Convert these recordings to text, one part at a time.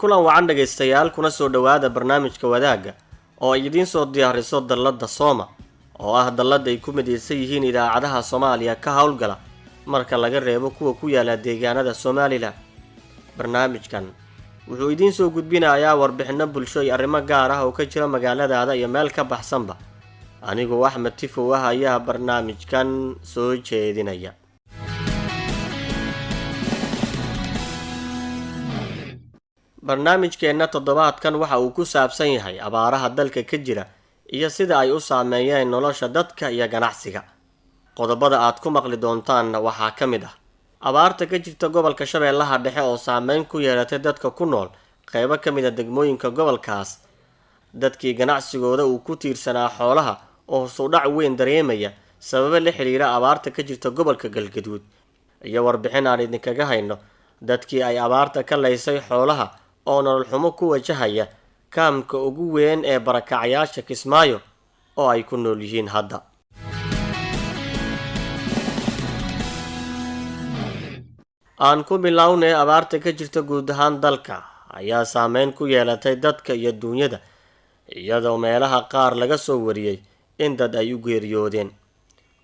Kulan wacan dhegaystayaal, kuna soo dhowaada barnaamijka Wadaagga oo ay idiin soo diyaariso dalladda Sooma, oo ah dallad ay ku midaysan yihiin idaacadaha Soomaaliya ka howlgala marka laga reebo kuwa ku yaala deegaanada Somalilan. Barnaamijkan wuxuu idiin soo gudbinayaa warbixinno bulsho iyo arrimo gaar ah oo ka jira magaaladaada iyo meel ka baxsanba. Anigoo Axmed Tifow ah ayaa barnaamijkan soo jeedinaya. Barnaamijkeenna toddobaadkan waxa uu ku saabsan yahay abaaraha dalka ka jira iyo sida ay u saameeyeen nolosha dadka iyo ganacsiga. Qodobada aad ku maqli doontaanna waxaa ka mid ah abaarta ka jirta gobolka Shabeellaha Dhexe oo saameyn ku yeelatay dadka ku nool qeybo ka mid a degmooyinka gobolkaas, dadkii ganacsigooda uu ku tiirsanaa xoolaha oo hoosudhac weyn dareemaya sababo la xiriira abaarta ka jirta gobolka Galgaduud, iyo warbixin aan idinkaga hayno dadkii ay abaarta ka laysay xoolaha oo nolol xumo ku wajahaya kaamka ugu weyn ee barakacyaasha Kismaayo oo ay ku nool yihiin hadda. Aan ku bilownay, abaarta ka jirta guud ahaan dalka ayaa saameyn ku yeelatay dadka iyo duunyada, iyadoo meelaha qaar laga soo wariyey in dad ay u geeriyoodeen.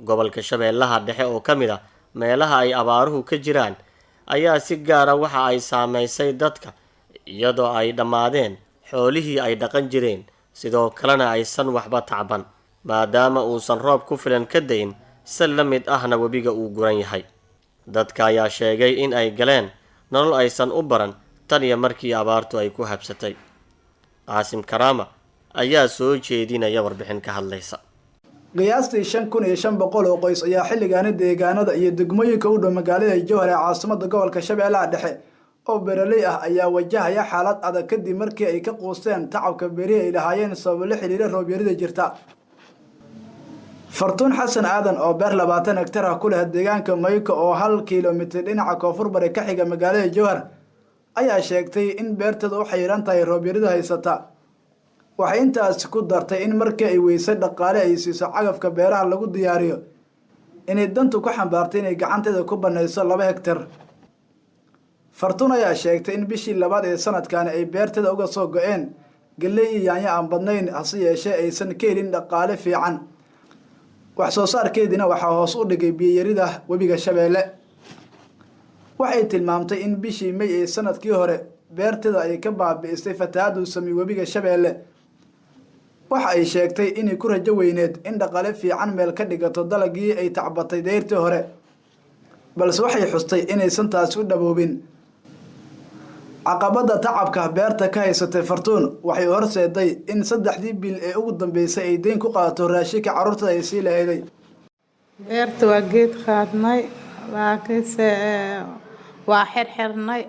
Gobolka Shabeellaha Dhexe oo ka mid ah meelaha ay abaaruhu ka jiraan ayaa si gaara waxa ay saameysay dadka, iyadoo ay dhammaadeen xoolihii ay dhaqan jireen, sidoo kalena aysan waxba tacban maadaama uusan roob ku filan ka dayn, si la mid ahna webiga uu guran yahay. Dadka ayaa sheegay in ay galeen nolol aysan u baran tan iyo markii abaartu ay ku habsatay. Qaasim Karaama ayaa soo jeedinaya warbixin ka hadlaysa. Qiyaastii 5500 oo qoys ayaa xilligaani deegaanada iyo degmooyinka u dhow magaalada Jowhar ee caasimada gobolka Shabeellaha Dhexe oo beeraley ah ayaa wajahaya xaalad adag kadib markii ay ka quusteen tacabka beerihii ay lahaayeen sababo la xiriira roobyarida jirta. Fartuun Xasan Aadan oo beer 20 hektar ah ku leh deegaanka Mayko oo 1 kilomitir dhinaca koonfur bari ka xiga magaalada Jowhar ayaa sheegtay in beerteeda u xayiran tahay roobyarida haysata. Waxay intaasi ku dartay in markii ay weysay dhaqaale ay siiso cagafka beeraha lagu diyaariyo inay dantu ku xambaartay inay gacanteeda ku banayso 2 hektar. Fartuun ayaa sheegtay in bishii labaad ee sanadkani ay beerteeda uga soo go-een galley iyo yaanyo aan badnayn, hase yeeshee aysan ka helin dhaqaale fiican. Wax soo saarkeediina waxaa hoos u dhigay biyayarida webiga Shabeelle. Waxay tilmaamtay in bishii May ee sanadkii hore beerteeda ay ka baabi'isay fatahaadu samey webiga Shabeelle. Waxa ay sheegtay inay ku rajo weyneed in dhaqaale fiican meel ka dhigato dalagii ay tacbatay deyrtii hore, balse waxay xustay inaysan taasi u dhaboobin. Caqabadda tacabka beerta ka haysatay Fartuun waxay horseeday in 3dii bil ee ugu dambeysay ay deyn ku qaadato raashinka carruurtada ay sii lahayday. Beerta waa geed qaadnay, laakiinse waa xirxirnay.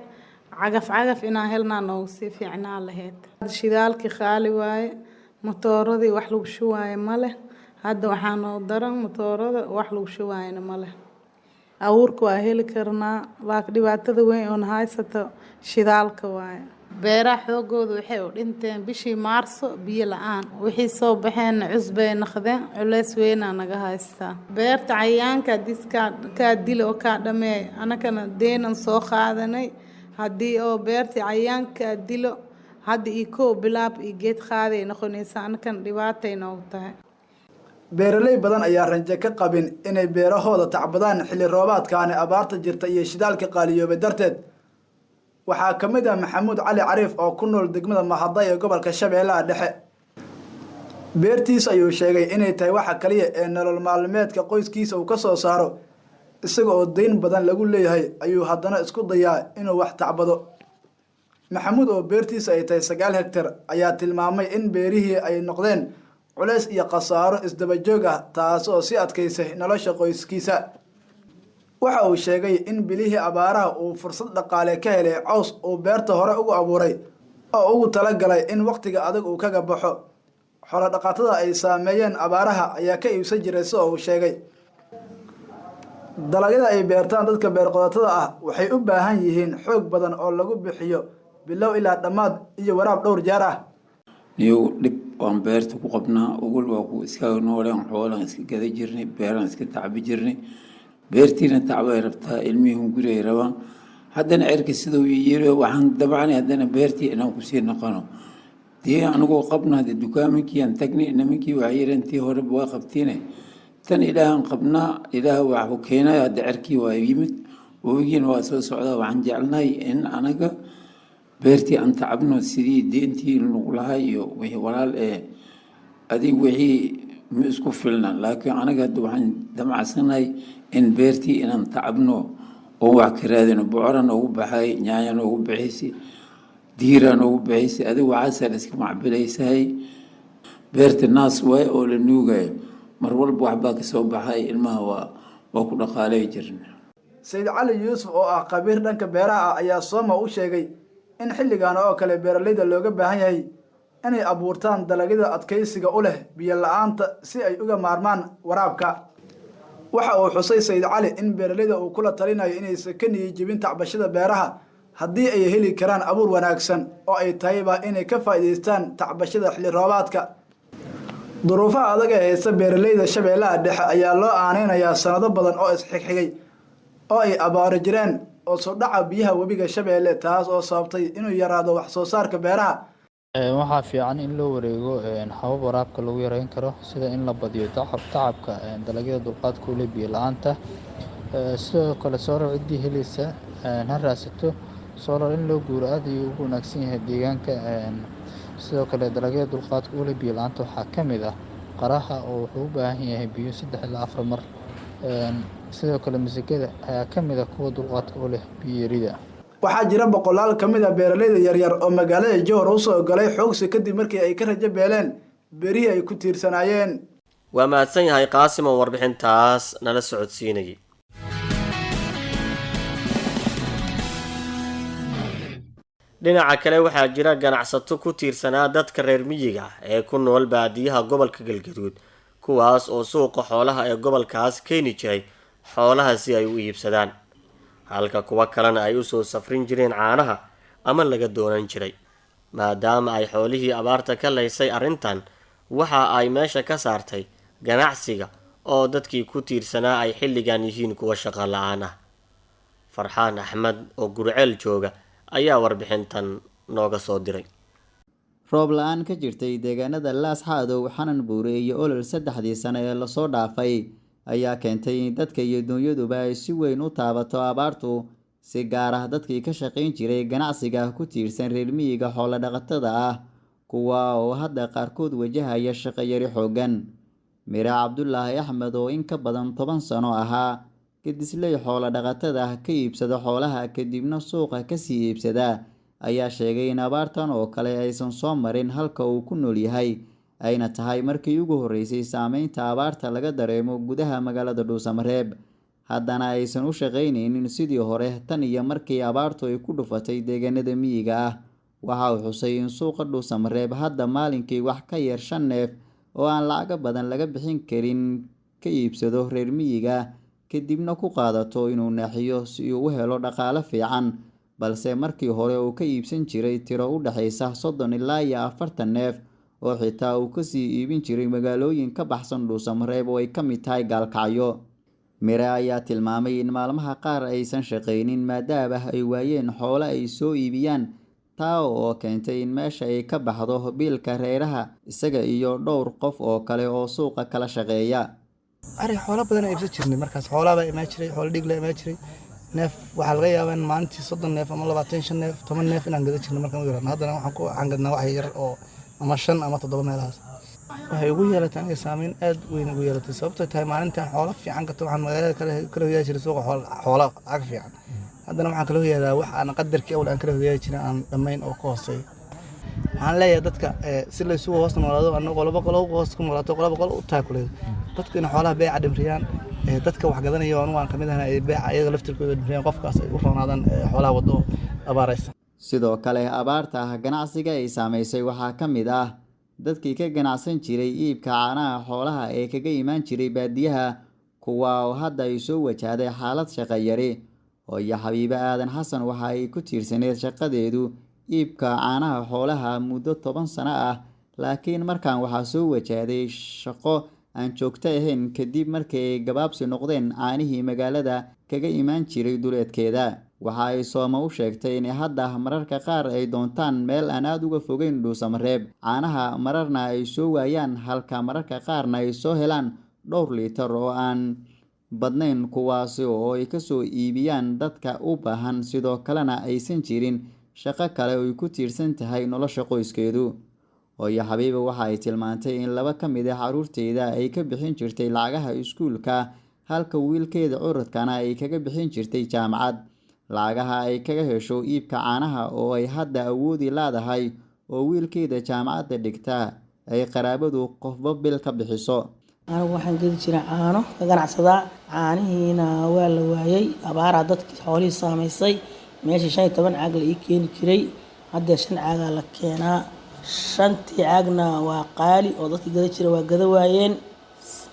Cagaf cagaf inaan helnaa noogu sii fiicnaa lahayd. Shidaalkii qaali waaye, matooradii wax lagu shubaayo ma leh. Hadda waxaa noo daran matoorada wax lagu shubaayana ma leh. Abuurka waa heli karnaa, laakiin dhibaatada weyn oon haysato shidaalka waaye. Beeraha xoogooda waxay u dhinteen bishii Maarso biyo la-aan, wixii soo baxeenna cusbay naqdeen, culeys weynaa naga haystaa. Beerta cayayaanka haddii kaa dilo oo kaa dhameey, anakana deenan soo qaadanay. Haddii oo beerta cayayaanka kaa dilo hadda iyo kow bilaab iyo geed qaaday noqonaysaa, anakana dhibaatay noogu tahay. Beeraley badan ayaa rajo ka qabin inay beerahooda tacbadaan xilli roobaadkaani abaarta jirta iyo shidaalka qaaliyoobay darteed. Waxaa ka mid ah Maxamuud Cali Cariif oo ku nool degmada Mahadda ee gobolka Shabeellaha Dhexe. Beertiisa ayuu sheegay inay tahay waxa kaliya ee nolol maalmeedka qoyskiisa uu ka soo saaro, isaga oo deyn badan lagu leeyahay ayuu haddana isku dayaa inuu wax tacbado. Maxamuud oo beertiisa ay tahay 9 hektar ayaa tilmaamay in beerihii ay noqdeen culays iyo khasaaro isdaba joog ah, taas oo sii adkaysay nolosha qoyskiisa. Waxa uu sheegay in bilihii abaaraha uu fursad dhaqaale ka helay caws uu beerta hore ugu abuuray oo ugu talagalay in waqtiga adag uu kaga baxo. Xoolo dhaqatada ay saameeyeen abaaraha ayaa ka iibsan jiray, sida uu sheegay. Dalagyada ay beertaan dadka beer qodatada ah waxay u baahan yihiin xoog badan oo lagu bixiyo bilow ilaa dhammaad iyo waraab dhowr jeer ah. Niyow dhib waan beerta ku qabnaa, ogol waa ku iska nooleen, xoolaan iska gada jirnay, beeraan iska tacbi jirnay. Beertiina tacbay rabtaa, ilmihii hunguri ay rabaan. Haddana cirka siduu yiri waxaan dabcanay haddana beertii inaan kusii noqono. Dee anigoo qabna hadde dukaaminkii aan tagnay, nimankii waxay yireen tii horeba waa qabtiine, tan Ilaahan qabnaa, Ilaah waxuu keenay. Hadda cirkii waa yimid, webigiina waa soo socdaa. Waxaan jecelnahay in anaga beertii aan tacabno sidii deentii nagu lahay iyo wixii walaal ee adig wixii ma isku filna, laakiin anaga hadda waxaan damacsanahay in beertii inaan tacabno oo wax ka raadino. Bocora noogu baxay, nyaanya noogu bixaysi, diiraa noogu bixaysi, adig waxaasaa la iska macbilaysahay. Beerta naas waay oo la nuugayo, mar walba waxbaa kasoo baxay, ilmaha waa ku dhaqaalay jirna. Sayid Cali Yuusuf oo ah khabiir dhanka beeraha ah ayaa Sooma u sheegay in xilligan oo kale beeralayda looga baahan yahay inay abuurtaan dalagyada adkaysiga u leh biyo la-aanta si ay uga maarmaan waraabka. Waxa uu xusay Sayid Cali in beeralayda uu kula talinayo inaysan ka niyi jebin tacbashada beeraha haddii ay heli karaan abuur wanaagsan oo ay tahayba inay ka faa'iidaystaan tacbashada xilli roobaadka. Duruufaha adag ee haysta beeralayda Shabeellaha Dhexe ayaa loo aaneynayaa sanado badan oo isxigxigay oo ay abaaro jireen oo soo dhaca biyaha webiga Shabeelle, taas oo sababtay inuu yaraado wax soo saarka beeraha. Waxaa fiican in loo wareego habab waraabka lagu yareyn karo, sida in la badiyo tacabka dalagyada dulqaadka u leh biyo la-aanta. Sidoo kale solar ciddii helaysa ha raadsato. Solar in loo guuro aad ayuu ugu wanaagsan yahay deegaanka. Sidoo kale dalagyada dulqaadka u leh biyo la-aanta waxaa ka mid ah qaraha, oo wuxuu u baahan yahay biyo 3 ilaa 4 mar. Sidoo kale masagada ayaa ka mid ah kuwa dulqaadka u leh biyo yarida. Waxaa jira boqolaal ka mid a beeralayda yaryar oo magaalada Jowhar usoo galay xoogsi kadib markii ay ka rajo beeleen beerihii ay ku tiirsanaayeen. Waa mahadsan yahay Qaasim oo warbixintaas nala socodsiinayay. Dhinaca kale, waxaa jira ganacsato ku tiirsanaa dadka reer miyiga ee ku nool baadiyaha gobolka Galgaduud, kuwaas oo suuqa xoolaha ee gobolkaas keeni jiray xoolaha si ay u iibsadaan, halka kuwo kalena ay usoo safrin jireen caanaha ama laga doonan jiray. Maadaama ay xoolihii abaarta ka laysay arrintan, waxa ay meesha ka saartay ganacsiga oo dadkii ku tiirsanaa ay xilligan yihiin kuwa shaqo la-aan ah. Farxaan Axmed oo Gurceel jooga ayaa warbixintan nooga soo diray. Roob la-aan ka jirtay deegaanada Laas Xaadow, Xanan Buure iyo Olol saddexdii sano ee lasoo dhaafay ayaa keentay in dadka iyo dunyaduba ay si weyn u taabato abaartu, si gaar ah dadkii ka shaqayn jiray ganacsiga ku tiirsan reer miyiga xoolo dhaqatada ah, kuwa oo hadda qaarkood wajahaya shaqo yari xooggan. Mire Cabdulaahi Axmed oo in ka badan 10 sano ahaa gedisley xoolo dhaqatada ah ka iibsada xoolaha kadibna suuqa kasii iibsada ayaa sheegay in abaartan oo kale aysan soo marin halka uu ku nool yahay, ayna tahay markii ugu horreysay saameynta abaarta laga dareemo gudaha magaalada Dhuusamareeb, haddana aysan u shaqaynaynin sidii hore tan iyo markii abaartu ay ku dhufatay deegaanada miyiga ah. Waxa uu xusay in suuqa Dhuusamareeb hadda maalinkii wax ka yar shan neef oo aan lacago badan laga bixin karin ka iibsado reer miyiga, kadibna ku qaadato inuu naaxiyo si uu u helo dhaqaale fiican, balse markii hore uu ka iibsan jiray tiro u dhexaysa 30 ilaa iyo 40 neef oo xitaa uu kasii iibin jiray magaalooyin ka baxsan Dhuusamareeb oo ay ka mid tahay Gaalkacyo. Mire ayaa tilmaamay in maalmaha qaar aysan shaqaynin maadaama ay waayeen xoolo ay soo iibiyaan, taa oo keentay in meesha ay ka baxdo biilka reeraha isaga iyo dhowr qof oo kale oo suuqa kala shaqeeya. Ari xoolo badan aan iibsan jirnay markaas, xoolaha baa imaan jiray, xoolo dhiig la imaan jiray. Neef waxaa laga yaabaa in maalintii 30 neef ama 25 neef, 10 neef inaan gadan jirnay markaan u yaraano. Haddana waxaan gadnaa wax yar oo ama shan ama toddoba meelahaas. Waxay ugu yeelatay aniga saameyn aad weyn ugu yeelatay, sababtoo tahay maalintan xoolo fiican gato waxaan magaalada kala hoyaa jiray suuqa xoola lacag fiican. Haddana waxaan kala hoyaadaa wax aan qadarkii awal aan kala hoyaa jiray aan dhammayn oo ka hooseeyo. Waxaan leeyahay dadka si la isugu hoos noolaado, anna qoloba qolo hoos ku noolaato, qoloba qolo u taakuleedo, dadku in xoolaha beeca dhimriyaan, dadka wax gadanaya anugu aan kamid ahna ay beeca iyaga laftirkooda dhimriyaan, qofkaas ay u roonaadaan xoolaha waddo abaaraysa. Sidoo kale abaarta ganacsiga ay saameysay waxaa ka mid ah dadkii ka ganacsan jiray iibka caanaha xoolaha ee kaga imaan jiray baadiyaha, kuwa oo hadda ay soo wajahday xaalad shaqo yari. Hooyo Xabiibe Aadan Xasan waxa ay ku tiirsaneyd shaqadeedu iibka caanaha xoolaha muddo 10 sano ah, laakiin markan waxaa soo wajahday shaqo aan joogto ahayn kadib markii ay gabaabsi noqdeen caanihii magaalada kaga imaan jiray duleedkeeda. Waxa ay Sooma u sheegtay in hadda mararka qaar ay doontaan meel aan aada uga fogeyn Dhuusamareeb caanaha, mararna ay soo waayaan, halka mararka qaarna ay soo helaan dhowr liitar oo aan badnayn, kuwaasi oo ay kasoo iibiyaan dadka u baahan, sidoo kalena aysan jirin shaqo kale oo ay ku tiirsan tahay nolosha qoyskeedu. Hooyo Xabiiba waxa ay tilmaantay in laba ka mid ah carruurteeda ay ka bixin jirtay lacagaha iskuulka, halka wiilkeeda curadkana ay kaga bixin jirtay jaamacad. Lacagaha ay kaga hesho iibka caanaha oo ay hadda awoodi leedahay oo wiilkeeda jaamacadda dhigta ay qaraabadu qofba bil ka bixiso. Anigu waxaan gedi jiray caano, ka ganacsadaa. Caanihiina waa la waayey, abaaraa dadkii xoolihii saamaysay. Meeshii 15 caag la ii keeni jiray, haddee shan caagaa la keenaa. Shantii caagna waa qaali oo dadkii gada jira waa gada waayeen.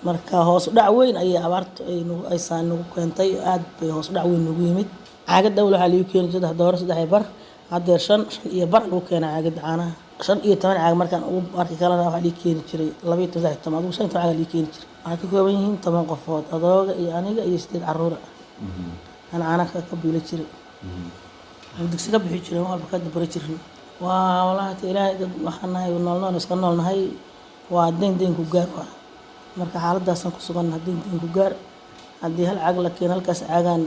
Marka hoos u dhac weyn ayay abaartu ay saa nagu keentay, aad bay hoos u dhac weyn nagu yimid. Caagada awal waxaa laigu keeni jiray $3, 3.5, haddee shan, 5.5 lagu keenaa caagada caanaha. 15 caag markaan ugu marki kalena waxaa lii keeni jiray 12, 13, adigu 15 caag lii keeni jiray. Waxay ka kooban yihiin 10 qofood, adooga iyo aniga iyo sideed caruura aan caanaha ka biilo jiray, digsi ka bixi jiray, wax walba ka dabara jirin. Waa walahi ta Ilaahay, dad waxaan nahay nool nool, iska nool nahay. Waa deyn, deyn ku gaar waa. Marka xaaladaasaan ku sugannahay, deyn, deyn ku gaar. Haddii hal caag la keeno, halkaas caagaan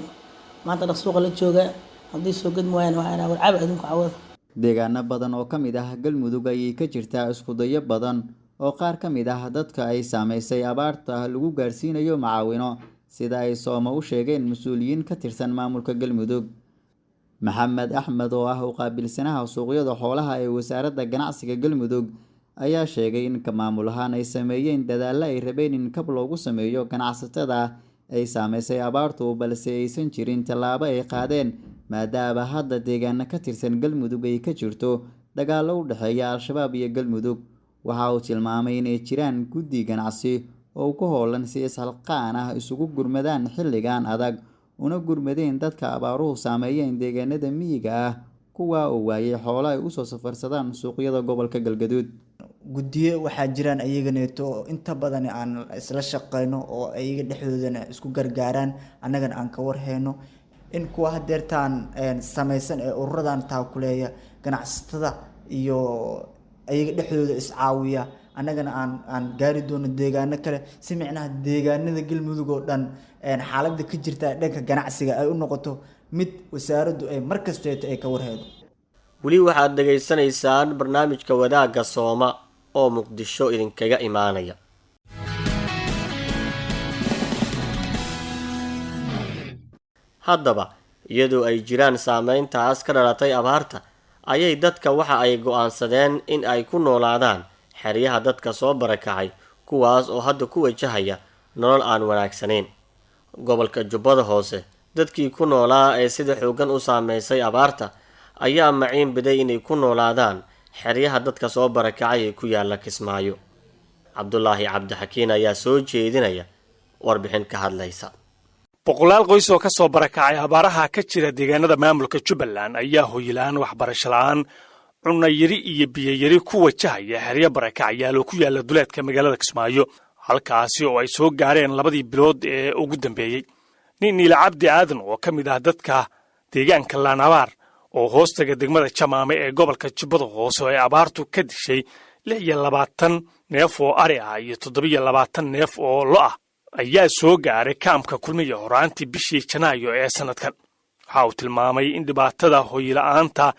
maanta dhaq suuqa la joogaa. Haddii soo gadmi waayana, waxaa idhaha war caba idinku cawada. Deegaano badan oo ka mid ah Galmudug ayay ka jirtaa iskudayo badan oo qaar ka mid ah dadka ay saameysay abaarta lagu gaarsiinayo macaawino, sida ay Sooma u sheegeen mas-uuliyiin ka tirsan maamulka Galmudug. Maxamed Axmed oo ah u qaabilsanaha suuqyada xoolaha ee wasaaradda ganacsiga Galmudug ayaa sheegay in ka maamul ahaan ay sameeyeen dadaallo ay rabeen in kab loogu sameeyo ganacsatada ay saameysay abaartu, balse aysan jirin tallaabo ay qaadeen, maadaama hadda deegaano ka tirsan Galmudug ay ka jirto dagaallo u dhexeeya Al-Shabaab iyo Galmudug. Waxa uu tilmaamay inay jiraan guddi ganacsi oo ku howlan si isxilqaan ah isugu gurmadaan xilligan adag, una gurmadeen dadka abaaruhu saameeyeen deegaanada miyiga ah, kuwaa oo waayay xoolo ay usoo safarsadaan suuqyada gobolka Galgaduud. Guddiyo waxaa jiraan ayaganeeto oo inta badan aan isla shaqeyno oo ayaga dhexdoodana isku gargaaraan, annagana aan ka warheyno in kuwa hadeertaan sameysan ee ururadan taakuleeya ganacsatada iyo ayaga dhexdooda iscaawiya, annagana aan gaari doono deegaano kale, si micnaha deegaanada Galmudug oo dhan xaaladda ka jirta dhanka ganacsiga ay u noqoto mid wasaaraddu ay mar kasteeto ay ka warheydo. Weli waxaad dhegaysanaysaan barnaamijka Wadaagga Sooma oo Muqdisho idinkaga imaanaya. Haddaba, iyadoo ay jiraan saameyntaas ka dhalatay abaarta, ayay dadka waxa ay go-aansadeen in ay ku noolaadaan xeryaha dadka soo barakacay, kuwaas oo hadda ku wajahaya nolol aan wanaagsanayn. Gobolka Jubbada Hoose, dadkii ku noolaa ee sida xooggan u saameysay abaarta ayaa maciin biday inay ku noolaadaan xeryaha dadka soo barakacay ee ku yaala Kismaayo. Cabdulaahi Cabdixakiin ayaa soo jeedinaya warbixin ka hadlaysa. Boqolaal qoys oo ka soo barakacay abaaraha ka jira deegaanada maamulka Jubbaland ayaa hoyla-aan, waxbarasho la'aan, cunayari iyo biyayari ku wajahaya xeryo barakacyaal oo ku yaala duleedka magaalada Kismaayo, halkaasi oo ay soo gaareen 2dii bilood ee ugu dambeeyey. Nin Niila Cabdi Aadan oo ka mid ah dadka deegaanka Laanabaar oo hoostaga degmada Jamaame ee gobolka Jubbada Hoose oo ay abaartu ka dishay 26 neef oo ari ah iyo 27 neef oo lo ah, ayaa soo gaaray kaamka Kulmiya horaantii bishii Janaayo ee sannadkan. Waxa uu tilmaamay in dhibaatada hoyla'aanta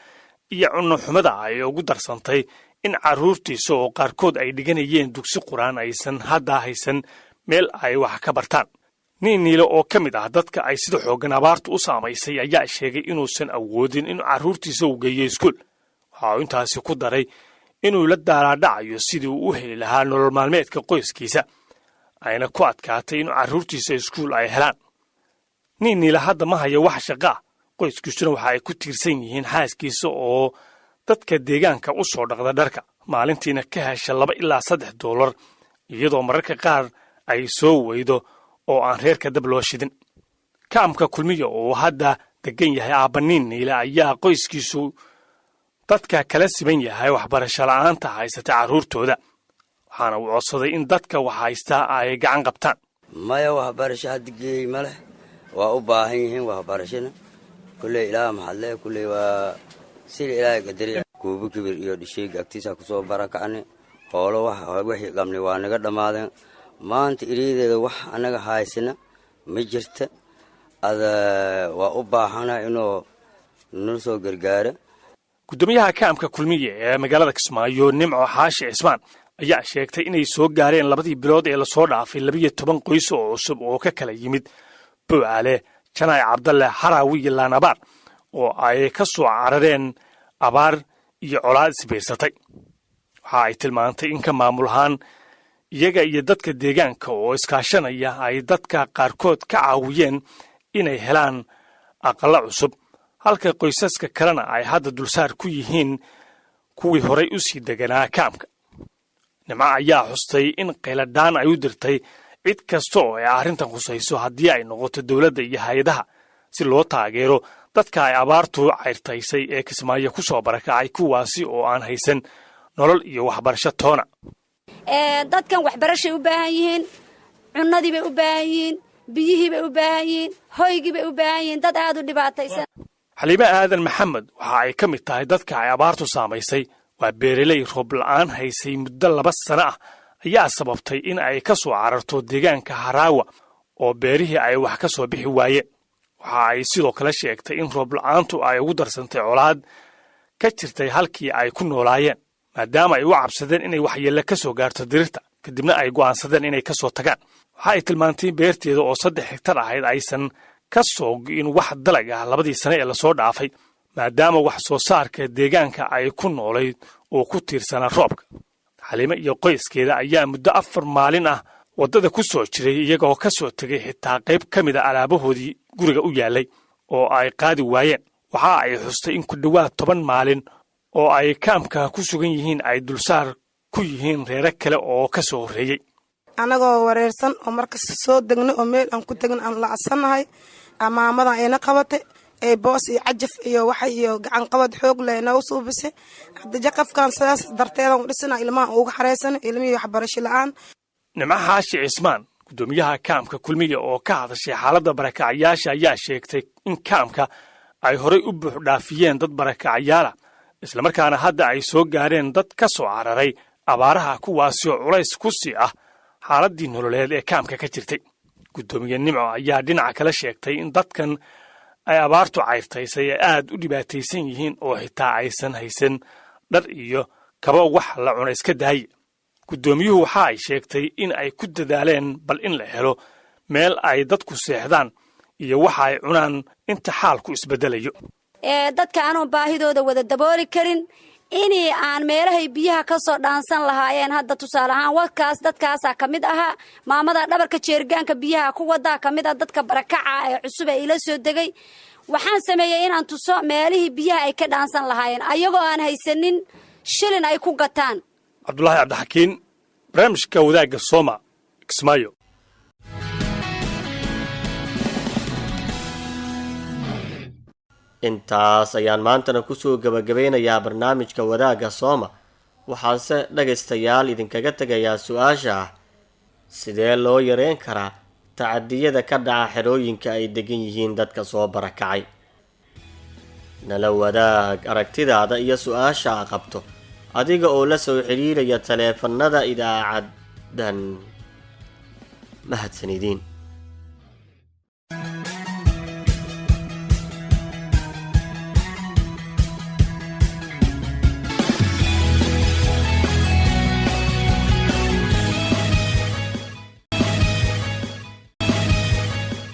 iyo cunno xumada ay ugu darsantay in carruurtiisa oo qaarkood ay dhiganayeen dugsi qur-aan aysan hadda haysan meel ay wax ka bartaan. Nin Niile oo ka mid ah dadka ay sida xooggan abaartu u saamaysay ayaa sheegay inuusan awoodin inuu carruurtiisa u geeyo iskuul. Waxa uu intaasi ku daray inuu la daalaadhacayo sidii uu u heli lahaa nolol maalmeedka qoyskiisa, ayna ku adkaatay inuu carruurtiisa iskuul ay helaan. Nin Niile hadda ma hayo wax shaqaa, qoyskiisuna waxa ay ku tiirsan yihiin xaaskiisa oo dadka deegaanka u soo dhaqda dharka, maalintiina ka hesha $2 ilaa $3, iyadoo mararka qaar ay soo weydo oo aan reerka dab loo shidin. Kaamka Kulmiya oo hadda deggan yahay aabba Nin Niile ayaa qoyskiisu dadka kala siman yahay waxbarasho la'aanta haysata carruurtooda, waxaana uu codsaday in dadka wax haystaa ay gacan qabtaan. Maya, waxbarasho hadda geeyey ma leh. Waa u baahan yihiin waxbarashana. Kulley Ilaah maxadle, kulley waa sida Ilaahay qadari. Kuubo Kibir iyo Dhisheega agtiisa kusoo barakacnay. Hoolo wixii qabnay waa naga dhammaadeen. Maanta iriideeda wax annaga haysana ma jirta. Ada waa u baahana inuu nala soo gargaaro. Guddoomiyaha kaamka Kulmiye ee magaalada Kismaayo, Nimco Xaashi Cismaan, ayaa sheegtay inay soo gaareen 2dii bilood ee lasoo dhaafay 12 qoys oo cusub oo ka kala yimid Buucale, Janaay Cabdalle, Haraawi iyo Laanabaar, oo ay ka soo carareen abaar iyo colaad isbiirsatay. Waxa ay tilmaantay in ka maamul ahaan iyaga iyo dadka deegaanka oo iskaashanaya ay dadka qaarkood ka caawiyeen inay helaan aqallo cusub, halka qoysaska kalena ay hadda dulsaar ku yihiin kuwii horay u sii deganaa kaamka. Nimco ayaa xustay in qayladhaan ay u dirtay cid kasta oo ay arrintan khusayso, haddii ay noqoto dowladda iyo hay-adaha, si loo taageero dadka ay abaartu cayrtaysay ee Kismaayo ku soo barakacay, kuwaasi oo aan haysan nolol iyo waxbarasho toona. Dadkan waxbarashay u baahan yihiin, cunnadii bay u baahan yihiin, biyihii bay u baahan yihiin, hoygii bay u baahan yihiin. Dad aad u dhibaataysan. Xaliime Aadan Maxamed waxa ay ka mid tahay dadka ay abaartu saamaysay. Waa beereley roob la'aan haysay muddo 2 sano ah ayaa sababtay in ay ka soo cararto deegaanka Haraawa oo beerihii ay wax ka soo bixi waayeen. Waxa ay sidoo kale sheegtay in roob la'aantu ay ugu darsantay colaad ka jirtay halkii ay ku noolaayeen, maadaama ay u cabsadeen inay waxyeelle ka soo gaarto dirirta, kadibna ay go'aansadeen inay ka soo tagaan. Waxa ay tilmaantay in beerteeda oo 3 hektar ahayd aysan ka soo go'in wax dalag ah 2dii sane ee lasoo dhaafay, maadaama wax soo saarka deegaanka ay ku noolayd oo ku tiirsanaa roobka. Xaliime iyo qoyskeeda ayaa muddo 4 maalin ah waddada ku soo jiray, iyagoo ka soo tegay xitaa qayb ka mid a alaabahoodii guriga u yaallay oo ay qaadi waayeen. Waxa ay xustay in ku dhowaad 10 maalin oo ay kaamka ku sugan yihiin ay dulsaar ku yihiin reero kale oo ka soo horreeyey. Annagoo wareersan oo markasta soo degna oo meel aan ku tegna aan lacsannahay, maamadan ayna qabatay ee boos iyo cajaf iyo waxa iyo gacan qabad xoog leh noogu suubisay. Hadda jaqafkan sidaas darteedan u dhisana, ilmaha uga xareysana, ilmihii waxbarasho la-aan. Nimco Xaashi Cismaan, guddoomiyaha kaamka Kulmiya oo ka hadashay xaaladda barakacyaasha, ayaa sheegtay in kaamka ay horay u buux dhaafiyeen dad barakacyaala, islamarkaana hadda ay soo gaareen dad ka soo cararay abaaraha, kuwaasi oo culays ku sii ah xaaladdii nololeed ee kaamka ka jirtay. Guddoomiye Nimco ayaa dhinaca kale sheegtay in dadkan ay abaartu cayrtaysay ay aad u dhibaataysan yihiin oo xitaa aysan haysan dhar iyo kabo, wax la cuna iska daaye. Guddoomiyuhu waxa ay sheegtay in ay ku dadaaleen bal in la helo meel ay dadku seexdaan iyo waxa ay cunaan inta xaalku isbeddelayo. Dadka aanoon baahidooda wada dabooli karin, inii aan meelahay biyaha ka soo dhaansan lahaayeen. Hadda tusaale ahaan wadkaas dadkaasaa ka mid ahaa. Maamada dhabarka jeergaanka biyaha ku wadaa ka mid ah dadka barakaca ee cusub ee ila soo degay. Waxaan sameeyey inaan tuso meelihii biyaha ay ka dhaansan lahaayeen, ayagoo aan haysanin shilin ay ku gataan. Cabdulaahi Cabdixakiin, barnaamijka Wadaagga Sooma, Kismaayo. Intaas ayaan maantana kusoo gabagabeynayaa barnaamijka Wadaagga Sooma. Waxaase dhagaystayaal idinkaga tegayaa su-aasha ah: sidee loo yareyn karaa tacadiyada ka dhaca xerooyinka ay degan yihiin dadka soo barakacay? Nala wadaag aragtidaada iyo su-aasha a qabto adiga oo la soo xiriiraya taleefanada idaacaddan. Mahadsanidin.